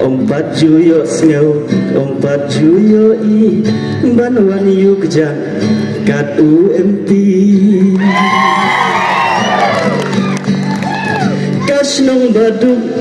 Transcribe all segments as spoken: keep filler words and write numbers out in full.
Ong pat ju ïohsngew, ong pat ju ïohi, ban wan ïuh kjat kat u M P. Ka shnong ba duk.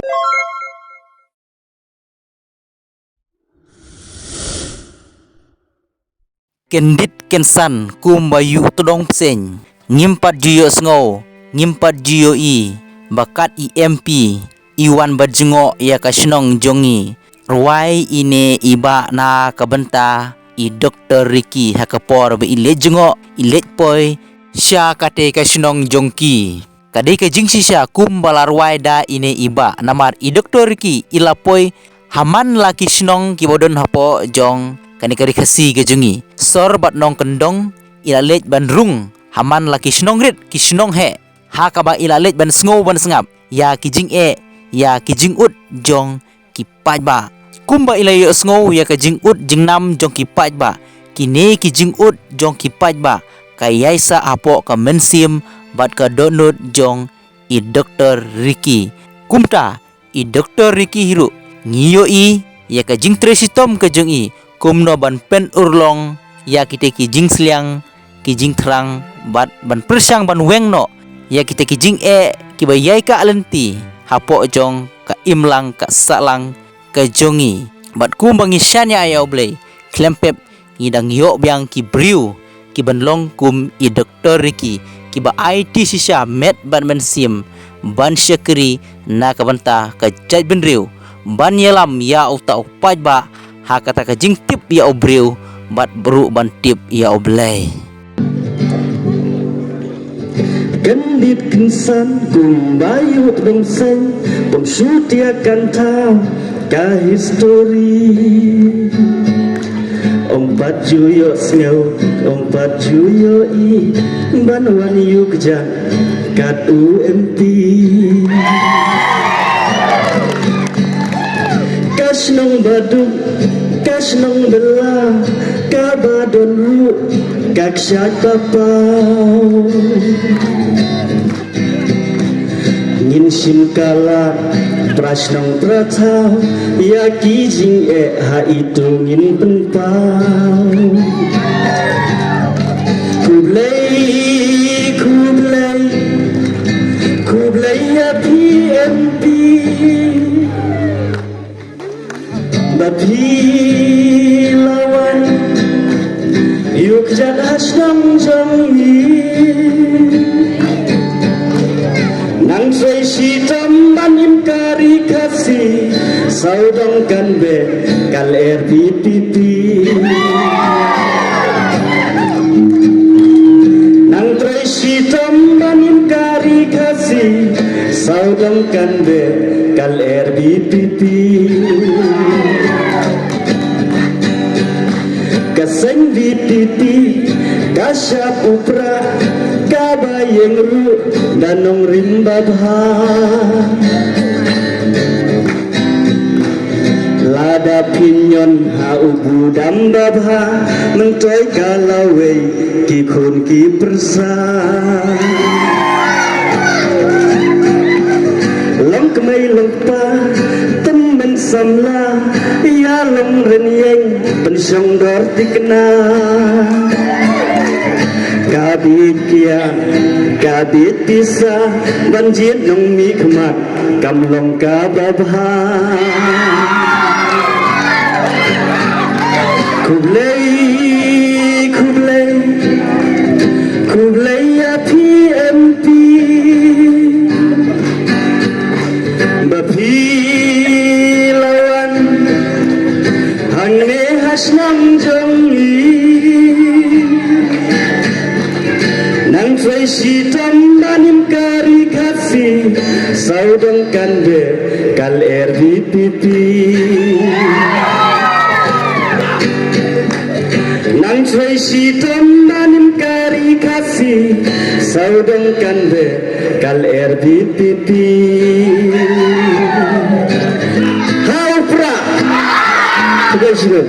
Kyndit kynsan kumba ïuh tdong bseiñ, ngim pat ju ïohsngew, ngim pat ju ïohi, ba kat i M P i wan bad jngoh ïa ka shnong jong ngi. Rwai ine i bah na ka bynta i Doktor Ricky ha ka por ba i leit jngoh, i leit poi sha kata ka shnong jong ki. Ka dei ka jingshisha kumba la rwai da ine i bah, namar i Doktor Ricky i la poi ha man la ki shnong kiba don hapoh jong kane ka ri Khasi ka jong ngi. Sor bad nongkyndong i la leit ban rung ha man la ki shnong rit, ki shnong heh, ha kaba i la leit ban sngew ban sngap ïa ki jingeh, ïa ki jingud jong ki paidbah. Kumba i la ïohsngew ïa ka jingud jingnam jong ki paidbah, kine ki jingud jong ki paidbah ka ïaisah hapoh ka mynsiem bad ka dohnud jong i Doktor Ricky. Kumta i Doktor Ricky hi ruh, ngi ïohi ïa ka jingtrei shitom ka jong i kumno ban pynurlong ïa kita ki jingsliang, ki jingthrang, bad ban pyrshang ban weng noh ïa kita ki jingeh kiba ïai kah lynti hapoh jong ka imlang ka sahlang ka jong ngi. Bad kumba ngi shaniah ïa U Blei, khlem pep ngi dang ïoh biang ki briew kiban long kum i Doktor Ricky, kiba aiti shisha met bad mynsiem ban shakri na ka bynta ka jaitbynriew, ban ïalam ïa uta u paidbah ha kata ka jingtip ïa u briew bad ruh ban tip ïa U Blei. Kyndit kynsan kumba ïuh tdong bseiñ, pom shutia kan thaw ka histori. Ong pat ju ïohsngew, ong pat ju ïohi, ban wan ïuh kjat kat u M P. Ka shnong ba duk, ka shnong ba la, kaba don ruh ka kshaid ba paw. Ngin shim kylla pra shnong pra thaw, ïa ki jingeh ha itu ngin pynpaw. Khublei, khublei, khublei ïa phi M P. Ba phi la wan ïuh kjat ha shnong jong ngi. Nang trei shitom ban im ka ri Khasi, sawdong kan beh ka lyer VPP. Nang trei shitom ban im ka ri Khasi, sawdong kan beh ka lyer VPP. Ka seng VPP ka shah u Prah, kaba ïeng ruh da nongrim babha. Lada phin ñion ha u budam babha, myntoi ka lawei ki khun ki pyrsa. Long kmei long kpa, tymmen samla, ïalong rynïeng, pynshong dor thikna. Ka bit kiad, ka bit pisa, ban jied nongmihkhmat kam long kaba bha. Khublei, khublei, khublei ïa phi M P. Ba phi la wan hangne ha shnong jong ngi. Nang trei shitom ban im ka ri Khasi, sawdong kan beh ka lyer VPP. Nang trei shitom ban im ka ri Khasi, sawdong kan beh ka lyer VPP. Ha u Prah. Khublei shibun.